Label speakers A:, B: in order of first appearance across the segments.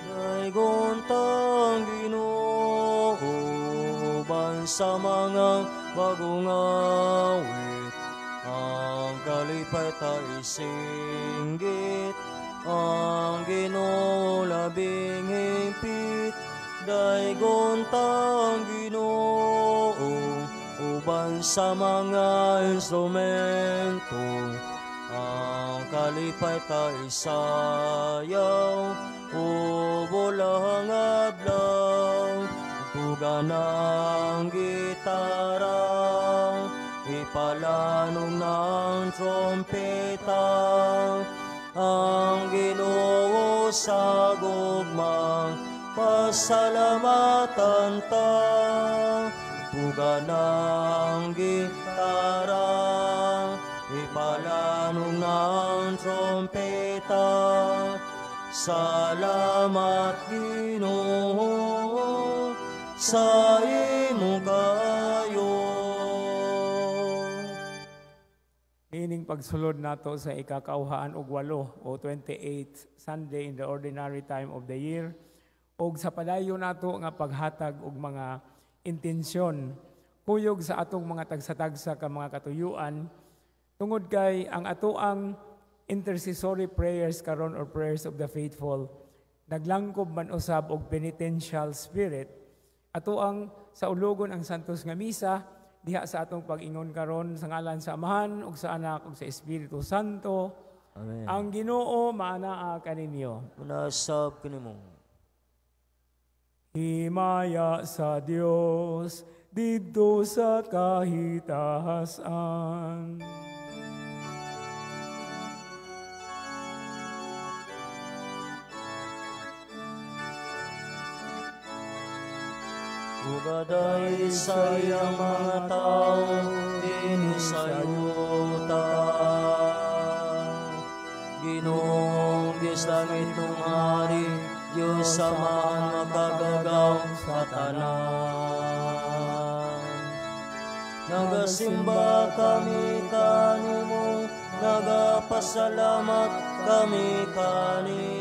A: Daygon tang Ginoo uban sa mga bagong awit, ang kalipay ta isinggit, ang Ginoo labing higpit. Daygon tang Ginoo uban sa mga instrumento, ang kalipay ta isayaw o bulang adlaw. Tuga ng gitara, ipalanog ng trompeta, ang Ginoo sa gugma pasalamatan ta. Tuga ng gitara, ipalanog ng trompeta. Salamat, Ginoo, sa imong kaayo.
B: Ining pagsulod nato sa ikakauhaan og 8 o 28th Sunday in the ordinary time of the year, og sa padayon nato nga paghatag og mga intensyon kuyog sa atong mga tagsa-tagsa ka mga katuyuan, tungod kay ang atoang intercessory prayers karon or prayers of the faithful naglangkob man usab og penitential spirit. Atoang saulugon ang Santos nga Misa diha sa atong pag-ingon karon sa ngalan sa Amahan ug sa Anak ug sa Espiritu Santo.
A: Amen.
B: Ang Ginoo maanaa kaninyo.
A: Munasab kanimo.
B: Himaya sa Dios didto sa kahitahasan.
A: Ugaday sa iyang mga tao dinhi sa yuta. Ginoong Diyos langit ng hari, Diyos Amahan makagagahom sa tanan. Nagasimba kami kanimo, nagapasalamat kami kanimo.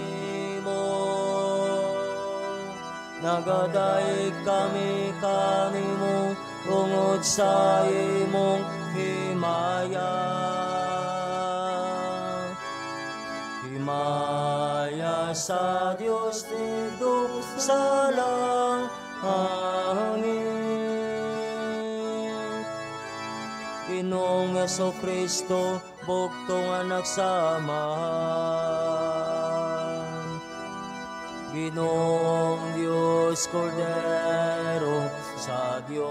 A: Nagadaig kami kanimo tungod sa imong himaya. Himaya sa Dios didto sa langit. Ginoong Hesukristo, bugtong anak sa Amahan. Ginoong Diyos, Kordero sa Diyos.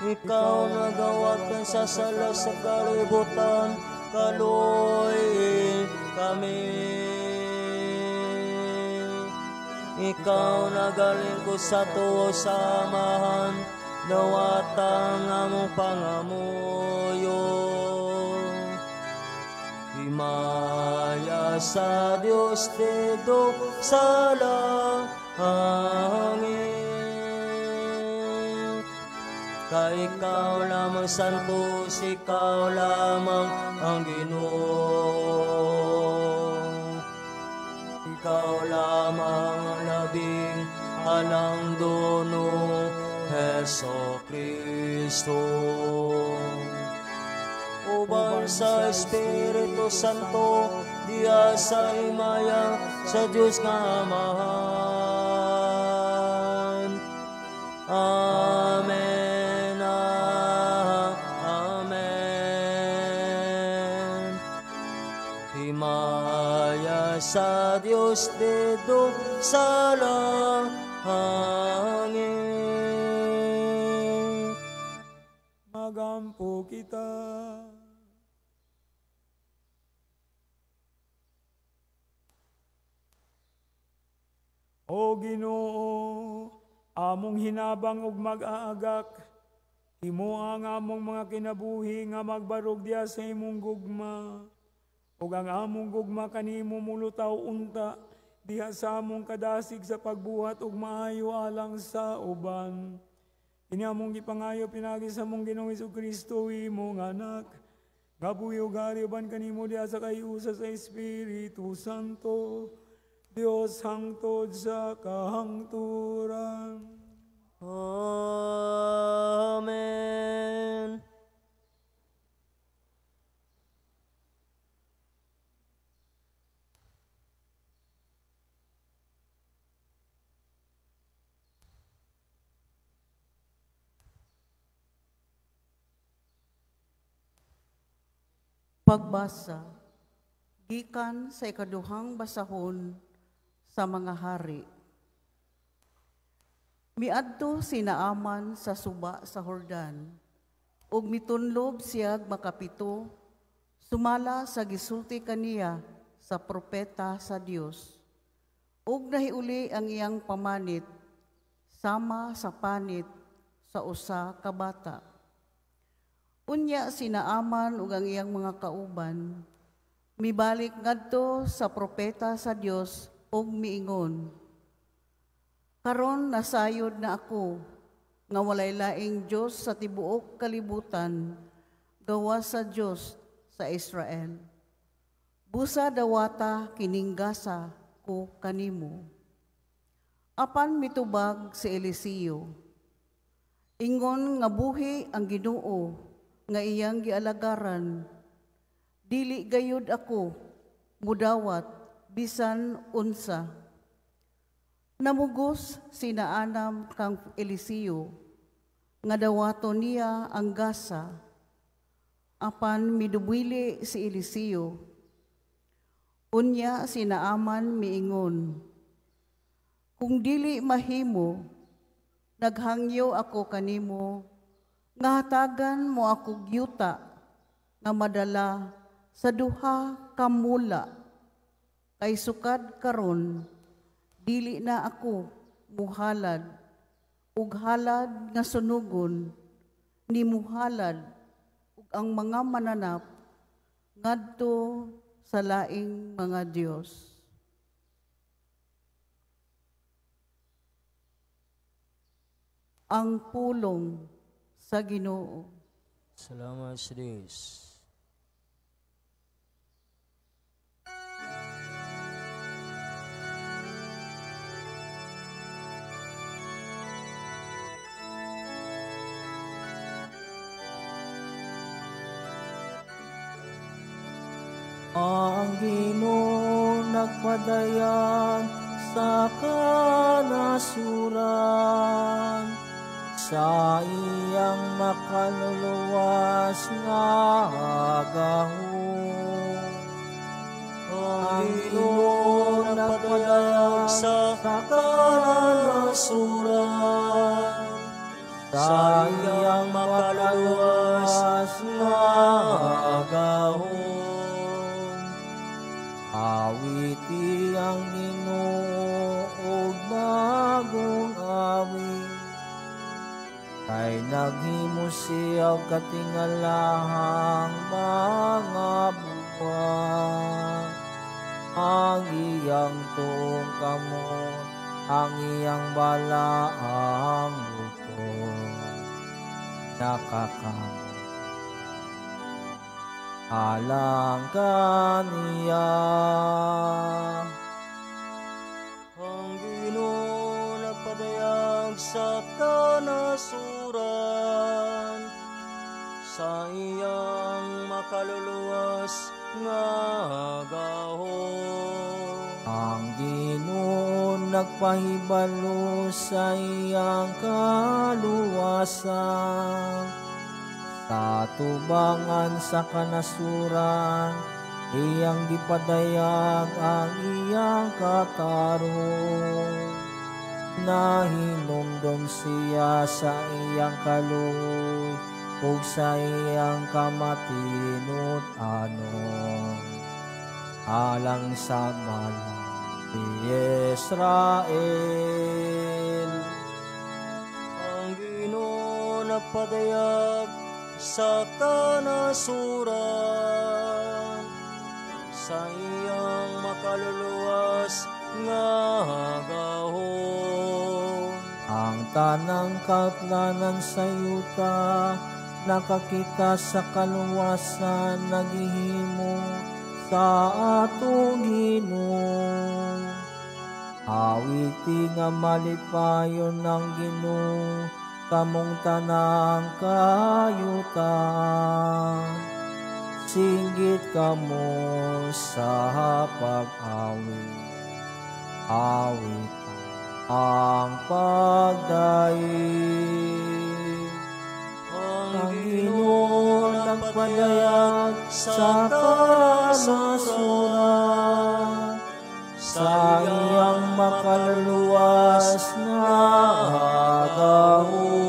A: Ikaw nagawag sa sala sa kalibutan, kaluoy kami. Ikaw nagalingkod sa tuo sa Amahan, dawatang among pangamuyo. Himaya sa Dios didto sa langit. Kay ikaw lamang santos, ikaw lamang ang Ginoo. Ikaw lamang ang labing alang dono, Heso Kristo. Uban sa Espiritu Santo, diya sa himaya sa Diyos nga Amahan. Amen. Amen. Himaya sa Diyos didto sa langit.
B: Magampo kita. O Ginoo, among hinabang ug mag-aagak, himoa ang among mga kinabuhi nga magbarog diha sa imong gugma. Ug ang among gugma kanimo mulutaw unta diha sa among kadasig sa pagbuhat og maayo alang sa uban. Ini among gipangayo pinagi sa among Ginoong Hesukristo, imong anak, Nga buhi ug hari uban kanimo diha sa kayusa sa Espiritu Santo, Dios hangtod sa kahangturan.
A: Amen.
C: Pagbasa gikan sa ikaduhang basahon sa mga hari. Miadto si Naaman sa suba sa Jordan, ug mitunlob siyag makapito, sumala sa gisulti kaniya sa propeta sa Dios. Ug nahiuli ang iyang pamanit, sama sa panit sa usa ka bata. Unya si Naaman ug ang iyang mga kauban mibalik ngadto sa propeta sa Dios ug miingon, "Karon nasayod na ako nga walay laing Dios sa tibuok kalibutan gawas sa Dios sa Israel. Busa dawata kining gasa ko kanimo." Apan mitubag si Eliseo, "Ingon nga buhi ang Ginoo nga iyang gialagaran, dili gayud ako mudawat bisan unsa." Namugos si Naanam kang Eliseo nga dawaton niya ang gasa, apan midubwili si Eliseo. Unya si Naaman miingon, "Kung dili mahimo, naghangyo ako kanimo nga hatagan mo ako yuta nga madala sa duha ka mula, kay sukad karon dili na ako muhalad ug halad nga sunugon ni muhalad ug ang mga mananap ngadto sa laing mga Dios." Ang pulong sa Ginoo.
A: Salamat sa Dios.
D: Ang Ginoo nagpadayag sa kanasuran, sa iyang makaluluwas nga gahom.
A: Ang Ginoo nagpadayag sa kanasuran, sa iyang makaluluwas nga gahom.
D: Awiti ang Ginoo og bagong awit, kay naghimo siya og katingalahang mga buhat. Ang iyang tuong kamot, ang iyang balaang bukod, nakakamot alang kaniya.
A: Ang Ginoo nagpadayag sa kanasuran, sa iyang makaluluwas nga gahom.
D: Ang Ginoo nagpahibalo sa iyang kaluwasan, sa tubangan sa kanasuran, iyang gipadayag ang iyang katarong. Nahinumdom siya sa iyang kaluoy ug sa iyang kamatinud-anon, alang sa balay ni Israel.
A: Ang Ginoo nagpadayag sa kanasuran, sa iyang makaluluwas nga gahom.
D: Ang tanang kautlanan sa yuta Nakakita sa kaluwasan naghihimo sa atong Ginoo. Awiti nga malipayon ang Ginoo, kamong tanang kayutan. Singgit kamo sa pag-awit, awit ang pagdaig. Ang Ginoo nagpadayag sa kanasuran, sa iyang makaluluwas na gahom.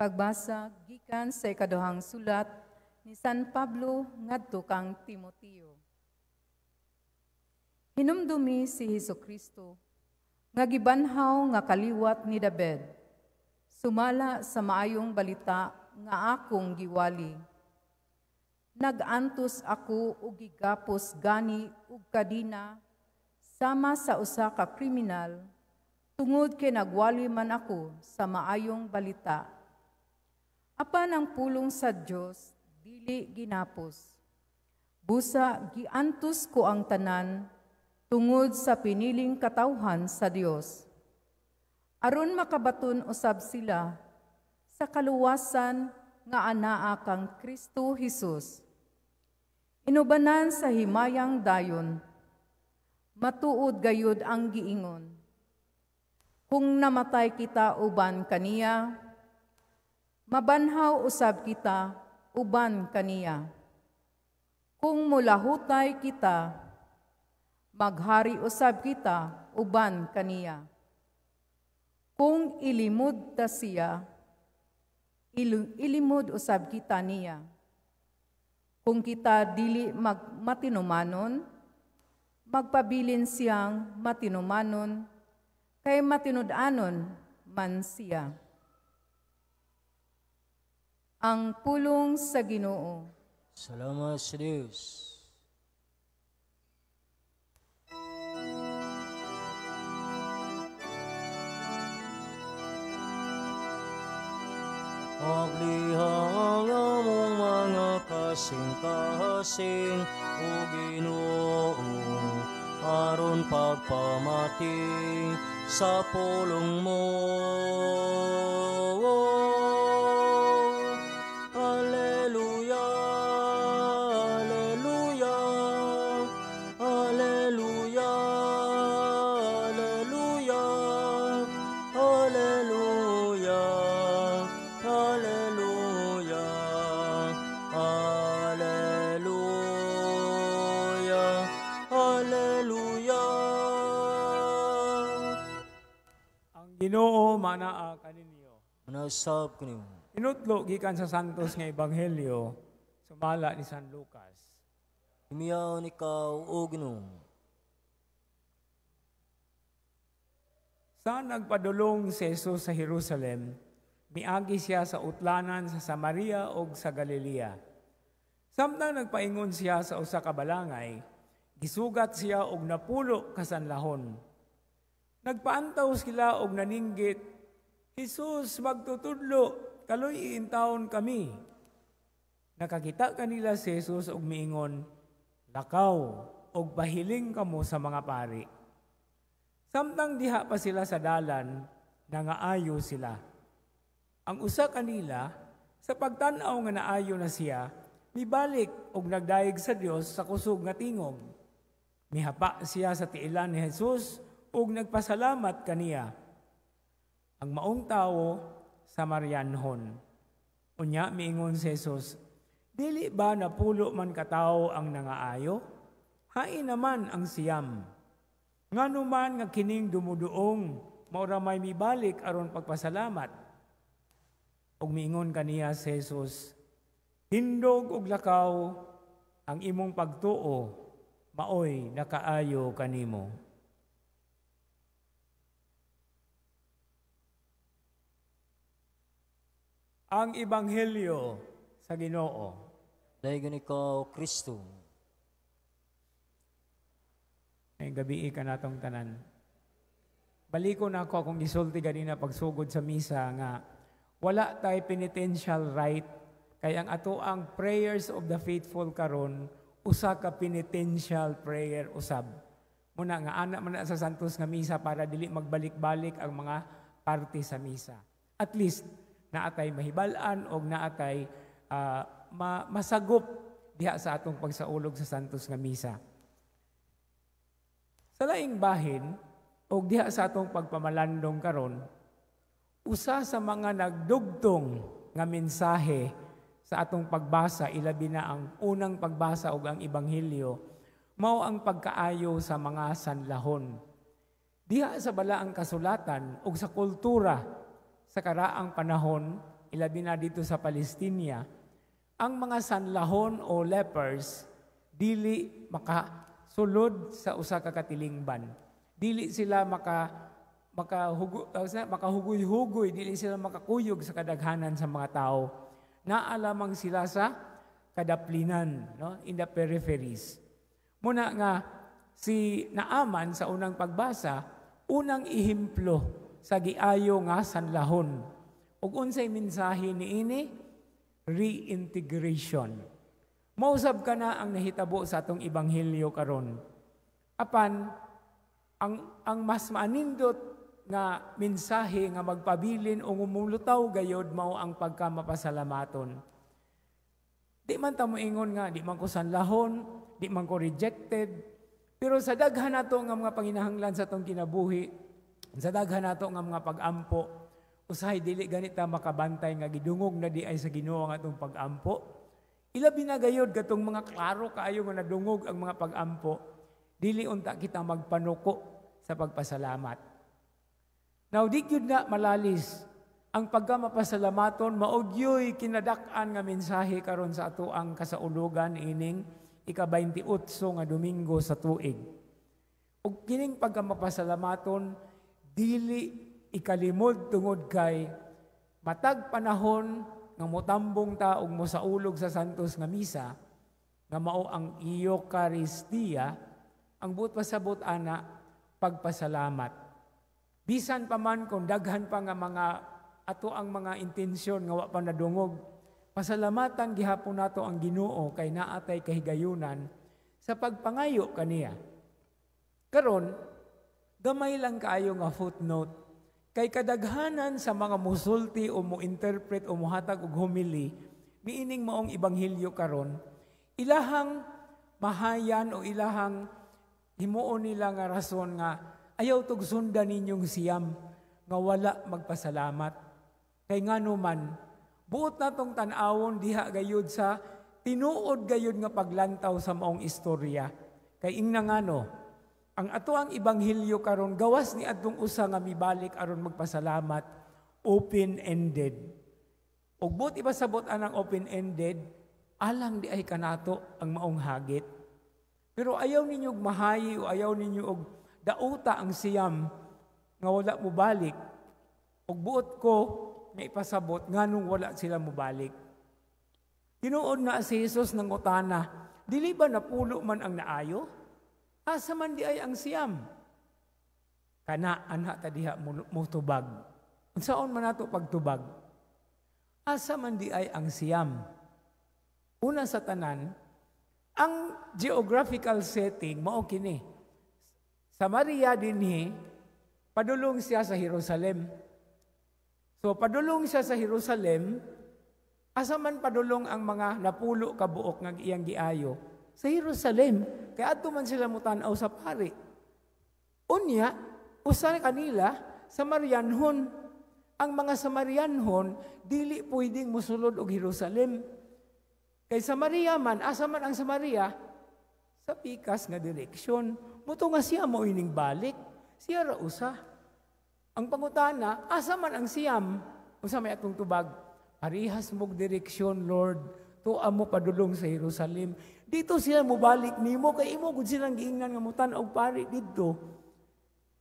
E: Pagbasa gikan sa ikaduhang sulat ni San Pablo ngadto kang Timoteo. Hinumdumi si Hesukristo nga gibanhaw nga kaliwat ni David, sumala sa maayong balita nga akong giwali. Nag-antos ako og gigapos gani og kadina sama sa usa ka kriminal tungod kay nagwali man ako sa maayong balita. Apan ang pulong sa Dios dili ginapos. Busa giantos ko ang tanan tungod sa piniling katawhan sa Dios. Aron makabaton usab sila sa kaluwasan nga anaa kang Kristo Hesus. Inubanan sa himayang dayon, matuod gayud ang giingon. Kung namatay kita uban kaniya, mabanhaw usab kita uban kaniya. Kung mulahutay kita, maghari usab kita uban kaniya. Kung ilimod ta siya, ilimod usab kita niya. Kung kita dili matinumanon, magpabilin siyang matinumanon, kay matinud-anon man siya. Ang pulong sa Ginoo.
A: Salamat sa Dios. Abliha ang among mga kasing-kasing, o Ginoo, aron pagpamati sa pulong mo. Alleluia, alleluia, alleluia, alleluia, alleluia, alleluia, alleluia, alleluia.
B: Ang Ginoo manaa kaninyo.
A: Manasab kaninyo.
B: Inutlo gikan sa Santos nga Ebanghelyo sumala ni San Lucas.
A: Humiyaon ikaw, o Ginoo.
B: Sa nagpadulong si Jesus sa Jerusalem, miagi siya sa utlanan sa Samaria ug sa Galilea. Samtang nagpaingon siya sa usa ka balangay, gisugat siya og napulo ka sanlahon. Nagpaantaw sila og naninggit, Jesus, magtutudlo, kaloy iintawon kami. Nakakita kanila si Jesus og miingon, lakaw og pahiling kamo sa mga pari. Samtang diha pa sila sa dalan, nangaayo sila. Ang usa kanila, sa pagtan-aw nga naayo na siya, mibalik og nagdayeg sa Dios sa kusog nga tingog. Mihapa siya sa tiilan ni Jesus ug nagpasalamat kaniya. Ang maong tawo, Samarianhon. Unya miingon si Jesus, dili ba napulo man katawo ang nangaayo? Hain naman ang siyam. Ngano man nga kining dumuduong, maura may mibalik aron pagpasalamat. Ug miingon kaniya si Jesus, tindog og lakaw ang imong pagtuo, maoy nakaayo kanimo. Ang Ebanghelyo Sa Ginoo.
A: Daygon ikaw, Kristo.
B: Ngayong gabi ka natong tanan. Baliko na ako akong gisulti ganina pagsugod sa misa nga wala tay penitential rite, kay ang ato ang prayers of the faithful karon usa ka penitential prayer usab. Muna nga ana man na sa Santos nga misa para dili magbalik-balik ang mga parte sa misa. At least naatay mahibal-an og naatay masagop diha sa atong pagsaulog sa Santos nga misa. Sa laing bahin, og diha sa atong pagpamalandong karon, usa sa mga nagdugtong nga mensahe sa atong pagbasa, ilabi na ang unang pagbasa og ang Ebanghelyo, mao ang pagkaayo sa mga sanlahon. Diha sa balaang kasulatan og sa kultura sa karaang panahon, ilabi na dito sa Palestina, ang mga sanlahon o lepers dili makasulod sa usa ka katilingban. Dili sila makahugoy-hugoy, dili sila makakuyog sa kadaghanan sa mga tao. Naa lamang sila sa kadaplinan, no, in the peripheries. Muna nga si Naaman sa unang pagbasa, unang ehemplo sa giayo nga sanlahon. Ug unsay mensahe niini? Reintegration. Mausab ka na ang nahitabo sa atong ebanghelyo karon. Apan ang mas maanindot nga mensahe nga magpabilin o ngumulutaw gayod mao ang pagkamapasalamaton. Di man ta moingon nga di man ko sanlahon, di man ko rejected, pero sa daghan nato nga mga panginahanglan sa atong kinabuhi, sa daghan nato nga mga pag-ampo, usahay dili ganita makabantay nga gidungog na di ay sa Ginoo ang atong pag-ampo. Ilabi na gayod katong mga klaro kaayo nga nadungog ang mga pag-ampo, dili unta kita magpanuko sa pagpasalamat. Now, di gyud na malalis ang pagkamapasalamaton, maugyoy kinadak-an nga mensahe karon sa ato ang kasaulugan ining ika-28 nga Domingo sa tuig. Ug kining pagkamapasalamaton dili ikalimod tungod kay matag panahon nga motambong ta og mosaulog sa Santos nga misa nga mao ang Eucharistia, ang buot pasabot ana pagpasalamat. Bisan pa man kung daghan pa nga mga ato ang mga intensyon nga wa pa nadungog, pasalamatan gihapon nato ang Ginoo kay naatay kahigayunan sa pagpangayo kaniya. Karon, gamay lang kaayo nga footnote kay kadaghanan sa mga musulti o mo-interpret o mohatag og homily niining maong ebanghelyo karon, ilahang mahayan o ilahang himuon nila nga rason nga ayaw tog sundan ninyong siyam nga wala magpasalamat. Kay ngano man, buot natong tan-awon diha gayud sa tinuod gayud nga paglantaw sa maong istorya. Kay ingna ngano, ang ato ang ebanghelyo karon gawas ni adtong usa nga mibalik aron magpasalamat, open-ended. Ug buot ipasabot anang open-ended, alang di ay kanato ang maong hagit. Pero ayaw ninyo og mahayi o ayaw ninyo og dauta ang siyam nga wala mobalik. Ug buot ko nga ipasabot nganong wala sila mobalik. Tinuod na si Jesus nang utana, dili ba napulo man ang naayo? Asa man di ay ang siyam? Kana anha ta diha motubag. Unsaon man nato pagtubag? Asa man di ay ang siyam? Una sa tanan, ang geographical setting mao kini. Samaria dinhi, padulong siya sa Jerusalem. So padulong siya sa Jerusalem, asa man padulong ang mga napulo ka buok nga iyang giayo? Sa Jerusalem. Kay adto man sila mutan-aw sa pari. Unya, usa kanila Samarianhon. Ang mga Samarianhon dili pwedeng mosulod og Jerusalem. Kay Samaria man, asa man ang Samaria? Sa pikas nga direksyon. Muto nga siya mo ining balik, siya ra usa. Ang pangutana, asa man ang siyam? Unsa may atong tubag? Parihas mog direksyon, Lord. Tuwa mo padulong sa Jerusalem. Dito sila mobalik nimo kay imo gud silang giingnan nga mutan-og pari didto.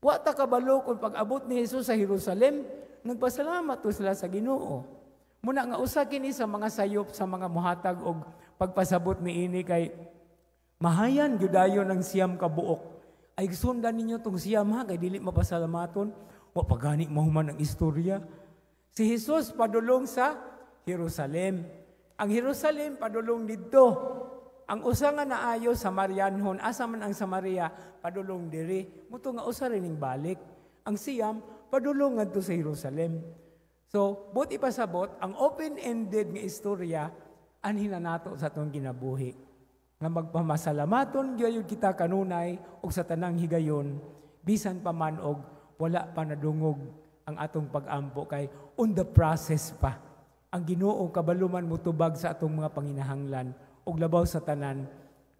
B: Wa ta kabalo kung pag-abot ni Jesus sa Jerusalem, nagpasalamat to sila sa Ginoo. Muna nga usa kini sa mga sayop sa mga muhatag og pagpasabot niini kay mahayan gyud dayon ang 9 ka buok. Ay sundan ninyo tong 9 ha kay dili mapasalamaton. Wa pa gani mahuman ang istorya. Si Jesus padulong sa Jerusalem. Ang Jerusalem padulong didto. Ang usa nga naayo Samarianhon, asa man ang Samaria padulong diri. Muto nga usa rin ning balik. Ang 9 padulong ngadto sa Jerusalem. So, buot ipasabot, ang open-ended nga istorya anhin na nato sa atong kinabuhi. Nga magpamasalamaton gyud kita kanunay og sa tanang higayon, bisan pa man og wala pa nadungog ang atong pag-ampo kay on the process pa. Ang Ginoo kabalo man motubag sa atong mga panginahanglan og labaw sa tanan,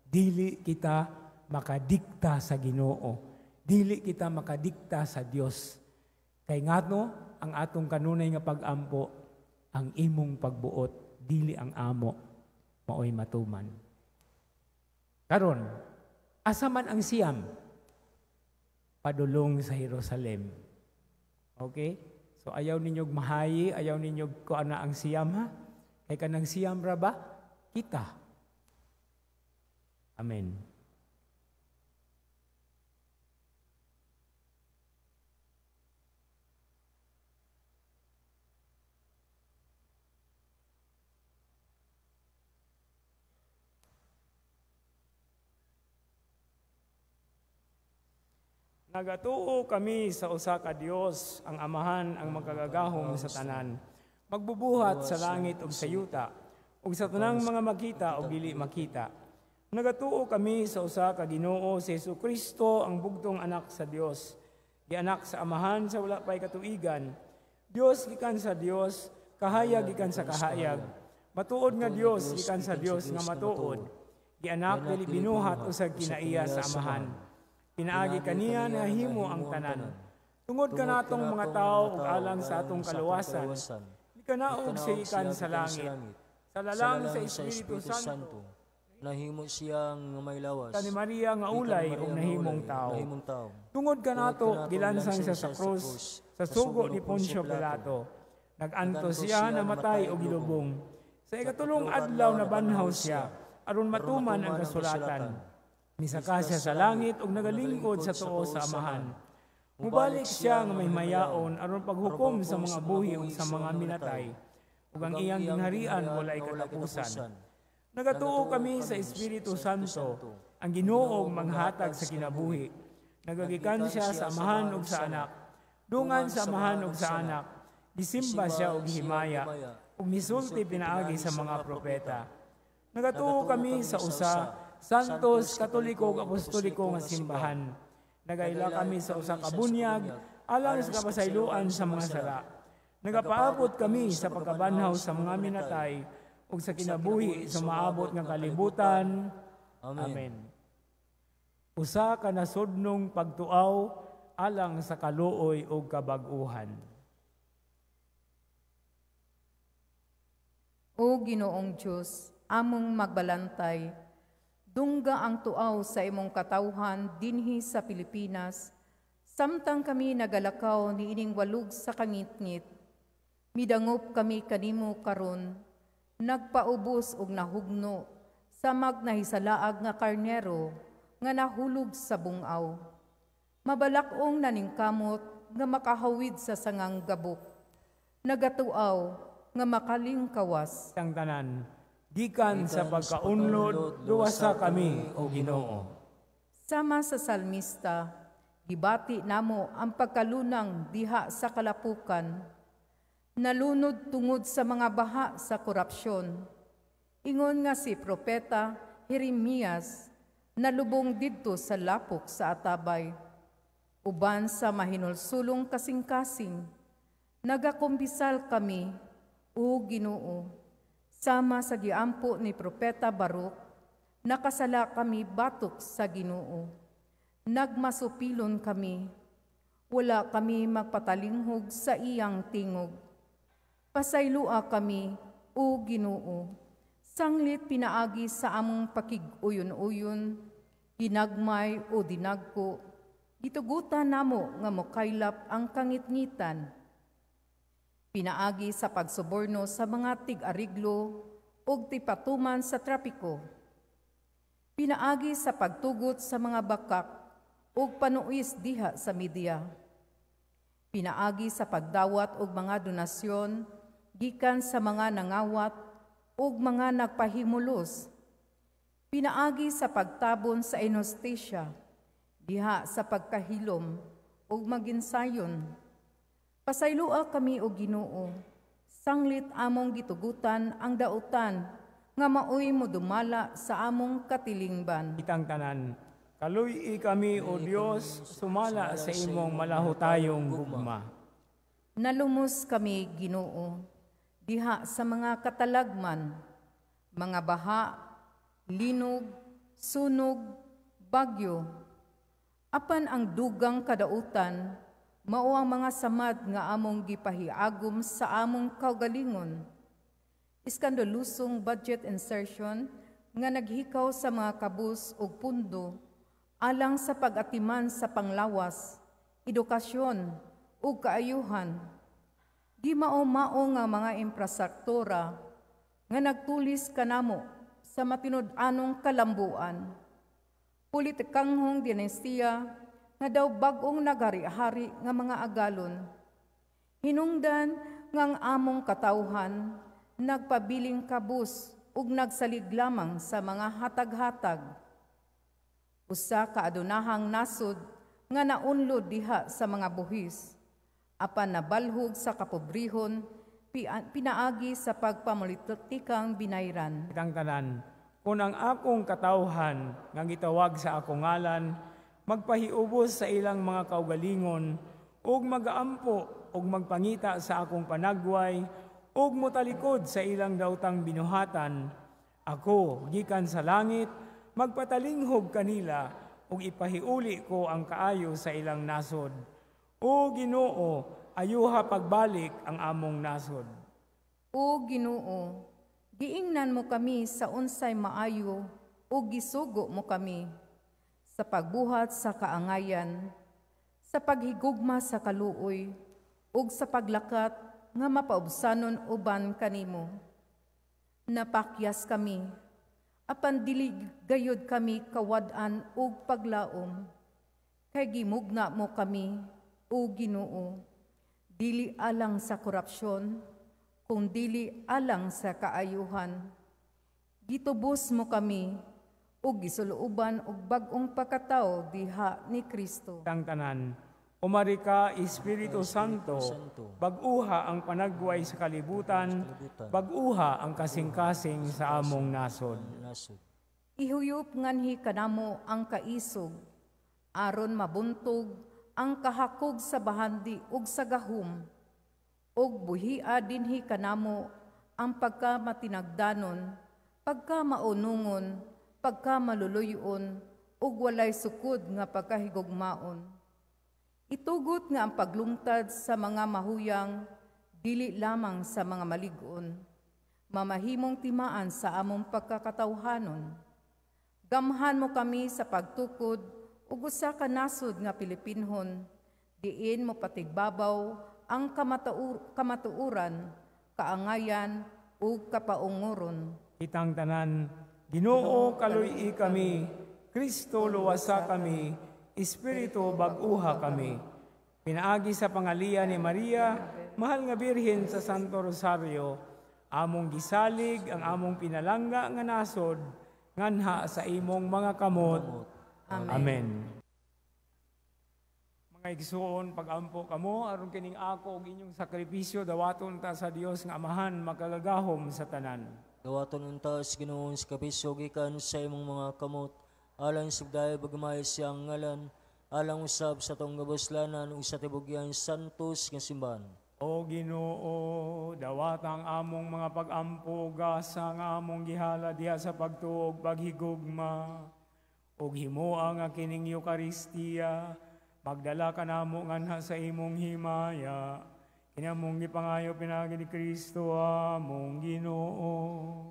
B: dili kita makadikta sa Ginoo. Dili kita makadikta sa Dios. Kay ngadto ang atong kanunay nga pag-ampo, ang imong pagbuot, dili ang amo, maoy matuman. Karon, asa man ang 9? Padulong sa Jerusalem. Okay? So ayaw ninyog mahayi, ayaw ninyog kuan na ang 9 ha? Kay kanang 9 ra ba? Kita. Amen. Nagatuo kami sa usa ka Dios, ang Amahan ang makagagahom sa tanan, magbubuhat sa langit ug sa yuta, ug sa tanang mga makita o dili makita. Nagatuo kami sa usa ka Ginoo, si Hesukristo, ang bugtong anak sa Dios, gianak sa Amahan sa wala pay katuigan. Dios gikan sa Dios, kahayag gikan sa kahayag. Matuod nga Dios gikan sa Dios nga matuod. Gianak dili binuhat usag kinaiya sa Amahan. Pinaagi kaniya nahimo ang tanan. Tungod kanatong mga tawo ug alang sa atong kaluwasan, mikanaog siya gikan sa langit. Sa lalang sa Espiritu Santo,
A: nahimo siyang may lawas.
B: Ni Maria nga ulay ug nahimong tawo. Tungod kanato gilansang siya sa krus sa sugo ni Poncio Pilato. Nag-antos siya, namatay ug gilubong. Sa ikatulong adlaw nabanhaw siya aron matuman ang kasulatan. Misaka siya sa langit ug nagalingkod sa tuo sa Amahan. Mubalik siya nga may mayaon aron paghukom sa mga buhi ug sa mga minatay, ug ang iyang gingharian walay katapusan. Nagatuo kami sa Espiritu Santo, ang Ginoo manghatag sa kinabuhi. Nagagikan siya sa Amahan ug sa Anak. Dungan sa Amahan ug sa Anak. Gisimba siya og himaya ug misulti pinaagi sa mga propeta. Nagatuo kami sa usa Santos, Katoliko ug Apostoliko nga simbahan. Nagaila kami sa usa ka bunyag alang sa kapasayloan sa mga sala. Nagapaabot kami sa pagkabanhaw sa mga minatay ug sa kinabuhi sa maabot nga kalibutan. Amen. Usa ka nasudnong pagtuaw alang sa kaluoy ug kabag-uhan.
E: O Ginoong Dios, among magbalantay, dungga ang tuaw sa imong katawhan dinhi sa Pilipinas, samtang kami nagalakaw niining walog sa kangitngit. Midangop kami kanimo karon, nagpaubos og nahugno sa magnahisalaag nga karnero nga nahulog sa bungaw. Mabalak-ong naningkamot nga makahawid sa sangang gabok, nagatuaw nga makalingkawas.
B: Ang tanan, gikan sa pagkaunlod, luwasa kami, o Ginoo.
E: Sama sa salmista, gibati namo ang pagkalunang diha sa kalapukan, nalunod tungod sa mga baha sa korupsyon. Ingon nga si Propeta Jeremias, nalubong didto sa lapok sa atabay. Uban sa mahinulsulong kasing-kasing, nagakumbisal kami, o Ginoo. Sama sa giampo ni Propeta Baruk, nakasala kami batok sa Ginoo. Nagmasupilon kami, wala kami magpatalinghog sa iyang tingog. Pasaylua kami, o Ginoo, sanglit pinaagi sa among pakig-uyon-uyon, ginagmay o dinagko, gitugutan namo nga mokaylap ang kangitngitan. Pinaagi sa pagsuborno sa mga tig-ariglo ug tipatuman sa trapiko. Pinaagi sa pagtugot sa mga bakak ug panuis diha sa media. Pinaagi sa pagdawat og mga donasyon gikan sa mga nangawat ug mga nagpahimulos. Pinaagi sa pagtabon sa inhustisya diha sa pagkahilom ug maginsayon. Pasayloa kami o Ginoo, sanglit among gitugutan ang dautan nga maoy modumala sa among katilingban.
B: Kitang tanan, kaluy-i kami o Dios, sumala sa imong malahutayong gugma.
E: Nalumos kami, Ginoo, diha sa mga katalagman, mga baha, linog, sunog, bagyo. Apan ang dugang kadautan, mao ang mga samad nga among gipahiagom sa among kaugalingon. Iskandalusong budget insertion nga naghikaw sa mga kabus ug pundo alang sa pag-atiman sa panglawas, edukasyon ug kaayuhan. Di mao-mao nga mga imprastruktura nga nagtulis kanamo sa matinud-anong kalambuan. Politikanghong dinastiya nga daw bag-ong naghari-hari nga mga agalon. Hinungdan nga ang among katawhan nagpabiling kabus ug nagsalig lamang sa mga hatag-hatag. Usa ka adunahang nasod nga naunlod diha sa mga buhis, apan nabalhog sa kapobrehon pinaagi sa pagpamulitikang binayran.
B: Kitang tanan, kung ang akong katawhan nga gitawag sa akong ngalan, magpahiubos sa ilang mga kaugalingon, ug magaampo ug magpangita sa akong panagway, ug motalikod sa ilang daotang binuhatan, ako gikan sa langit magpatalinghog kanila ug ipahiuli ko ang kaayo sa ilang nasod. O Ginoo, ayuha pagbalik ang among nasod.
E: O Ginoo, giingnan mo kami sa unsay maayo ug gisugo mo kami sa pagbuhat sa kaangayan, sa paghigugma sa kaluoy, ug sa paglakat nga mapaubsanon uban kanimo. Napakyas kami, apan dili gayod kami kawad-an ug paglaom. Kay gimugna mo kami, o Ginoo, dili alang sa korupsyon, kung dili alang sa kaayuhan. Gitubos mo kami, ug gisulooban og bag-ong pagkatao diha ni Kristo.
B: Tang tanan, umari ka, Espiritu Santo, bag-uha ang panagway sa kalibutan, bag-uha ang kasing-kasing sa among nasod.
E: Ihuyop nganhi kanamo ang kaisog, aron mabuntog ang kahakog sa bahandi ug sa gahum, ug buhia dinhi kanamo ang pagkamatinagdanon, pagkamaunungon, pagkamaluluyon, ug walay sukod nga pagkahigugmaon. Itugot nga ang paglungtad sa mga mahuyang, dili lamang sa mga malig-on, mamahimong timaan sa among pagkakatawhanon. Gamhan mo kami sa pagtukod ug usa ka nasod nga Pilipinhon, diin mo patigbabaw ang kamatuoran, kaangayan ug kapaunguron.
B: Kitang tanan, Ginoo kaluy-i kami, Kristo luwasa kami, Espiritu bag-uha kami. Pinaagi sa pangalian ni Maria, mahal nga Birhen sa Santo Rosario, among gisalig ang among pinalangga nga nasod, nganha sa imong mga kamot.
E: Amen.
B: Amen. Mga igsuon, pag-ampo kamo, aron kining ako og inyong sakripisyo, dawaton ta sa Dios nga Amahan, makagagahom sa tanan.
A: Dawaton unta sa Ginoo sa kapisyo gikan sa imong mga kamot, alang sa pagdayo bagmay siyang ngalan, alang usab sa atong gabuslanan ug sa tibugyan santos nga simbahan.
B: O Ginoo, dawata ang among mga pag-ampo, gasa nga among gihala diha sa pagtuo ug paghigugma. Ug himoa nga kining Eukaristiya, magdala kanamo nganha sa imong himaya. Kinamong gipangayo pinaagi ni Kristo among Ginoo.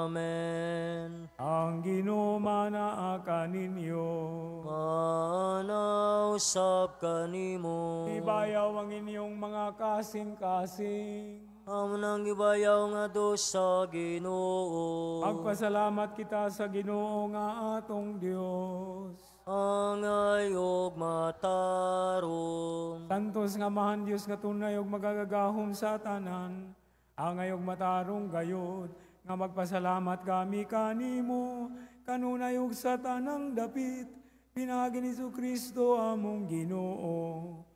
A: Amen.
B: Ang Ginoo manaa kaninyo.
A: Manaw usab kanimo.
B: Ibayaw ang inyong mga kasing-kasing.
A: Amo nang ibayaw nga sa Ginoo.
B: Magpasalamat kita sa Ginoo nga atong Dios.
A: Angay og matarong.
B: Santos nga Amahan Dios nga tunay og magagagahom sa tanan. Angay og matarong gayod nga magpasalamat kami kanimo kanunay ug sa tanang dapit pinaagi ni Kristo among Ginoo.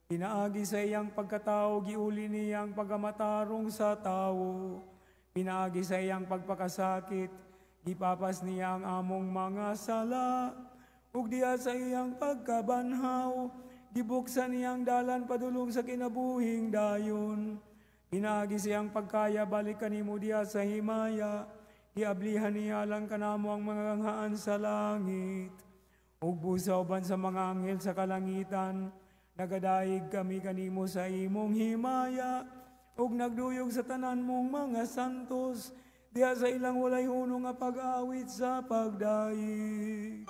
B: Pinaagi sa iyang pagkatao, giuli niyang pagkamatarong sa tawo. Pinaagi sa iyang pagpakasakit, gipapas niya ang among mga sala. Ug diha sa iyang pagkabanhaw, gibuksan niyang dalan padulong sa kinabuhing dayon. Pinaagi sa iyang pagkaya, balik kanimo diha sa himaya. Giablihan niya lang kanamo ang mga ganghaan sa langit. Ug busa uban sa mga anghel sa kalangitan, nagadaig kami kanimo sa imong himaya, ug nagduyog sa tanan mong mga santos, diha sa ilang walay hunong nga pag-awit sa pagdaig.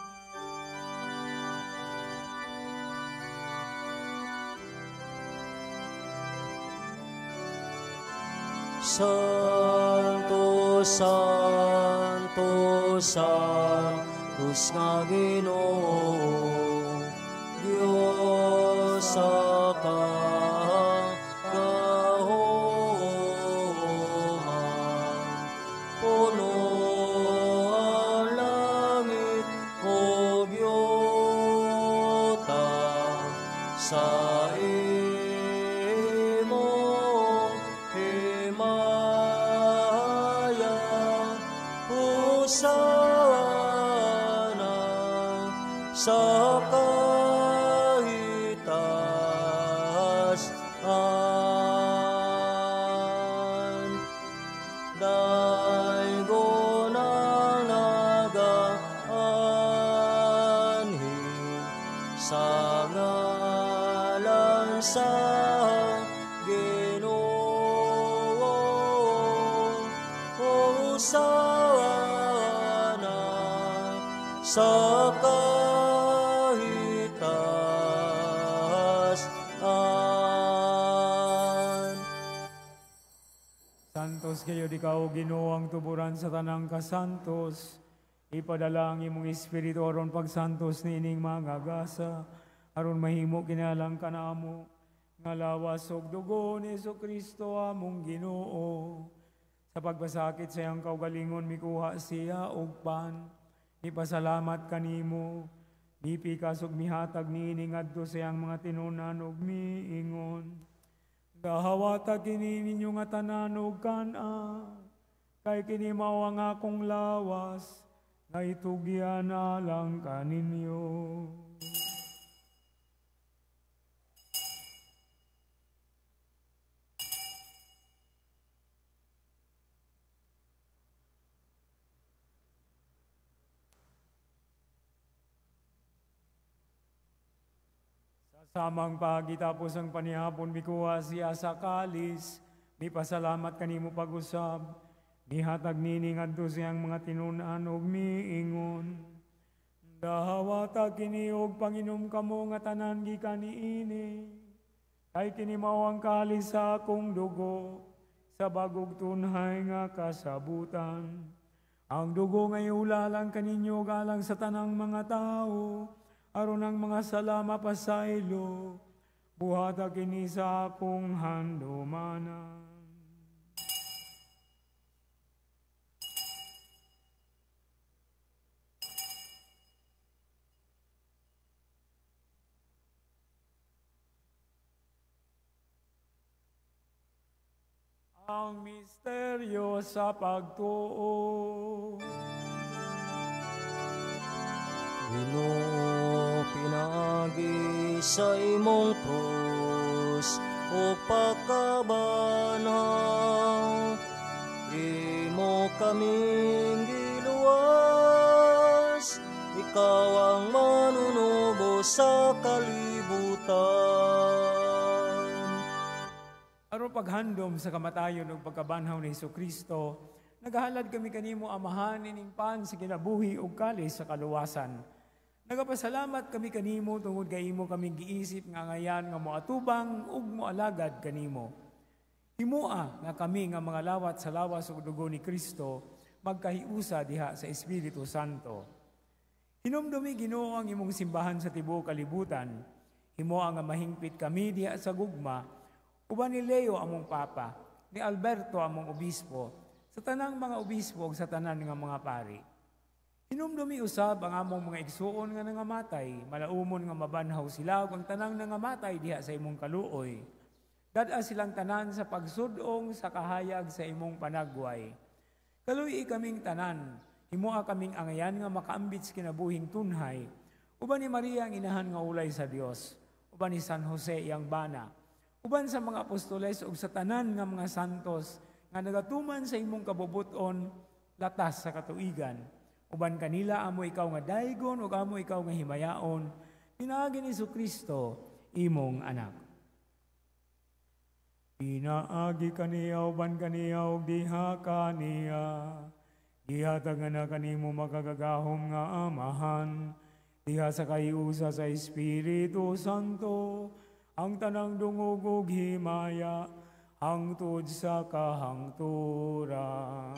A: Santo, Santo, Santos nga Ginoo, Diyos sa kagahoman, puno ang langit ug yuta sa imong himaya. Hosana sa Daigo nang nagaanhi sa ngalan sa Ginoo. Hosana sa kahitasan.
B: Santos kayo di ka, o Ginoo, ang tuburan sa tanang kasantos. Ipadala ang imong espiritu aron pagsantos niining mga gasa, aron mahimo kinalang kanamo nga lawas ug dugo ni Jesucristo among Ginoo. Sa pagpasakit sa iyang kaugalingon mikuha siya og pan, ipasalamat kanimo, mipikas ug mihatag niini ngadto sa iyang mga tinunan ug miingon. Gahawata kini ninyo nga tanan ug kan-a, kay kini mao ang akong lawas, nga itugyan alang kaninyo. Samang pagitapos ang panihapon, mikuha siya sa kalis, mipasalamat kanimo pag-usab, mihatag nini ngadto siyang mga tinun-an ug miingon. Dahawata kini og panginom kamo nga tanan gikan niini, kay kini mao ang kalis sa akong dugo, sa bagog tunhay nga kasabutan. Ang dugo nga iulalang kaninyo galang sa tanang mga tao, aron ang mga salama pasaylo, buhata kini sa akong handumanan. Ang misteryo sa pagtuo.
A: Ginoo, pinaagi sa imong krus o pagkabanhaw, imo kaming giluwas, ikaw ang manunubos sa kalibutan.
B: Aron paghandom sa kamatayon ug pagkabanhaw ni Hesukristo, nagahalad kami kanimo Amahan ining pan sa kinabuhi ug kalis sa kaluwasan. Nagapasalamat kami kanimo tungod kay imo kaming giisip nga ngayan nga moatubang ug moalagad kanimo. Himoa nga kami nga mga lawat sa lawas ug dugo ni Kristo magkahiusa diha sa Espiritu Santo. Hinumdumi Ginoo ang imong simbahan sa tibuok kalibutan. Himoa nga mahingpit kami diha sa gugma uban ni Leo among Papa, ni Alberto among obispo, sa tanang mga obispo ug sa tanan nga mga pari. Hinumdumi usab ang among mga igsuon nga nangamatay, malaumon nga mabanhaw sila ug ang tanang nangamatay diha sa imong kaluoy. Dad-a silang tanan sa pagsudong sa kahayag sa imong panagway. Kaluoy kaming tanan, himoa kaming angayan nga makaambit sa kinabuhing tunhay, uban ni Maria ang inahan nga ulay sa Dios, uban ni San Jose iyang bana, uban sa mga apostoles ug sa tanan nga mga santos nga nagatuman sa imong kabubut-on latas sa katuigan. Uban kanila amo ikaw nga daygon ug amo ikaw nga himayaon, pinaagi ni Jesucristo imong anak. Pinaagi kaniya uban kaniya ug diha kaniya, gihatag na kanimo makagagahom nga Amahan, diha sa kahiusa sa Espiritu Santo, ang tanang dungog ug himaya hangtod sa kahangturan.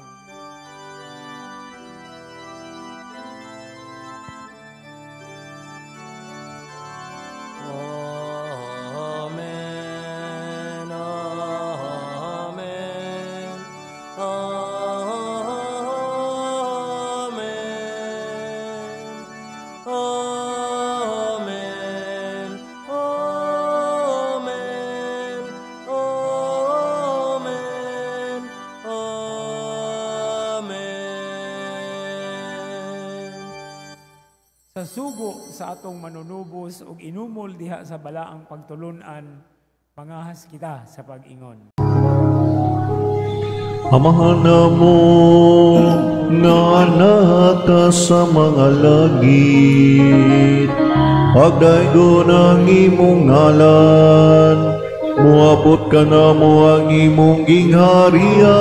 A: Amen, amen, amen, amen, amen, amen, amen.
B: Sa sugo sa atong manunubos ug inumol diha sa balaang pagtulunan, pangahas kita sa pag-ingon.
F: Amahan namo nga naka sa mga langit, pagdaygon ang imong ngalan, moabot ka namo ang imong gingharian,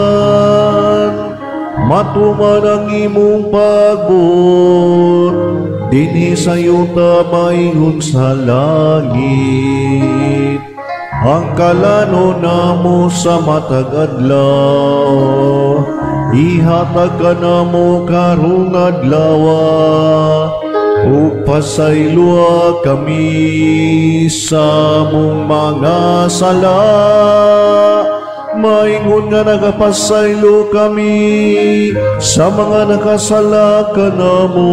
F: matuman ang imong pagbuot, dinhi sa yuta maingon sa langit. Ang kalano namo sa matag adlaw, ihatag ka namo karong adlaw, ug pasayloa kami sa among mga sala, maingon nga nagapasaylo kami sa mga nakasala kanamo,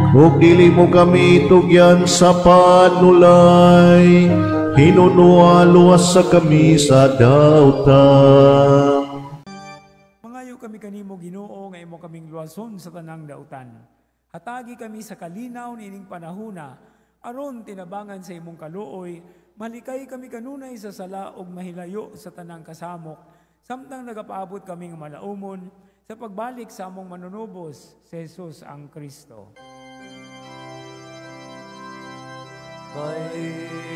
F: ug dili mo kami tugyan sa panulay, hinunua luwas sa kami sa dautan.
B: Mangayo kami kanimo Ginoo nga imo kaming luwason sa tanang dautan. Hatagi kami sa kalinaw niining panahuna, aron tinabangan sa imong kaluoy, malikay kami kanunay sa sala ug mahilayo sa tanang kasamok, samtang nagapaabot kami nga malaumon sa pagbalik sa among manunubos, si Jesus ang Kristo.
A: Kay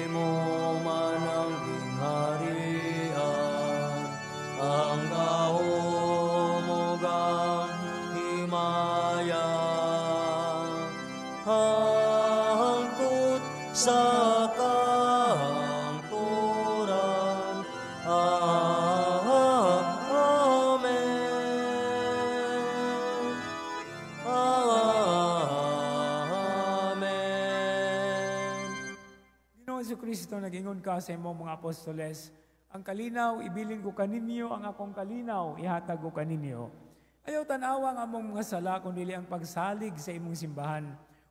A: imo man ang gingharian, ang gahom ug ang himaya, hangtod sa kahangturan. Amen. Amen.
B: Ginoong Jesucristo, nag-ingon ka sa imong mga apostoles, ang kalinaw, ibilin ko kaninyo, ang akong kalinaw, ihatag ko kaninyo. Ayaw tanawa ang among mga sala, kundi ang pagsalig sa imong simbahan,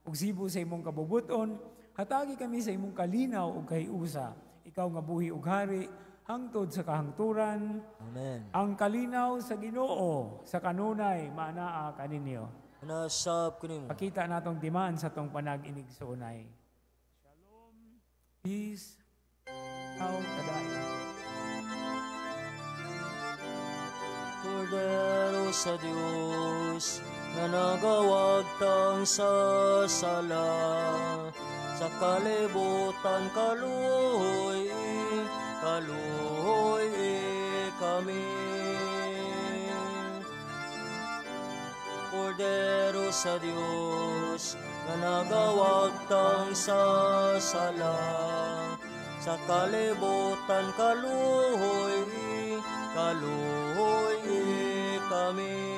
B: ug sibo sa imong kabubuton, hatagi kami sa imong kalinaw ug kahiusa. Ikaw nga buhi ug hari, hangtod sa kahangturan.
A: Amen.
B: Ang kalinaw sa Ginoo, sa kanunay, maanaa kaninyo.
A: Nasab kanimo.
B: Pakita natong timaan sa tong panag-inig suunay. Shalom, peace, how kadayon.
A: Kordero sa Dios nga nagawagtang sa sala, sa kalibutan kaluoy, kaluoy kami. Kordero sa Dios, nga nagawagtang sa sala. Sa kalibutan kaluhoy, kaluhoy kami.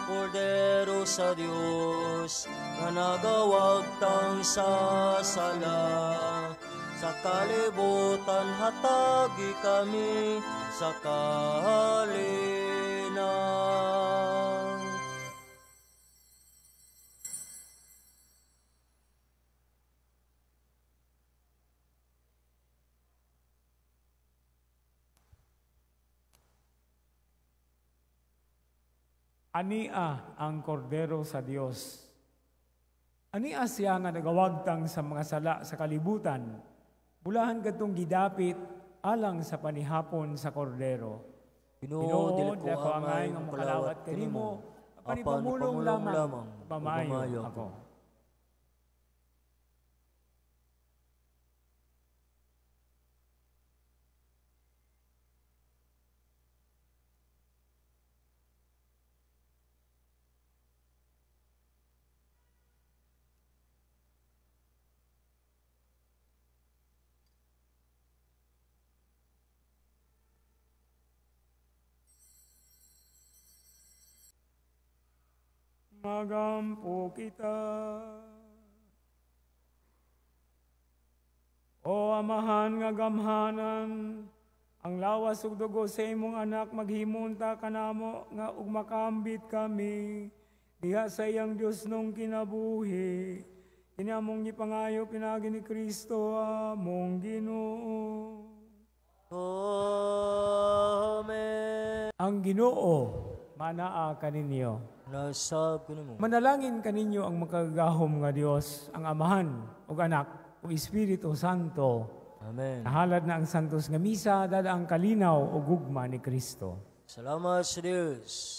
A: Kordero sa Dios, nga nagawagtang sa sala. Sa kalibutan hatagi kami sa kalinaw.
B: Ania ang kordero sa Dios. Ania siya nga nagawagtang sa mga sala sa kalibutan. Bulahan kadtong gidapit alang sa panihapon sa kordero.
A: Ginoo, dili ko angay nga makalawat kanimo, apan ipamulong lamang,
B: pamayo ako. Magampo kita. O Amahan nga gamhanan, ang lawas ug dugo sa imong anak maghimunta kanamo nga ug makambit kami diha sa iyang Dios nung kinabuhi. Kini among gipangayo pinaagi ni Kristo among Ginoo.
A: Amen.
B: Ang Ginoo manaa kaninyo.
A: Nasab kanimo.
B: Manalangin kaninyo ang makagagahom nga Dios, ang Amahan ug Anak ug Espiritu Santo.
A: Amen.
B: Nahalad na ang santos nga misa, dala ang kalinaw ug gugma ni Kristo.
A: Salamat sa Dios.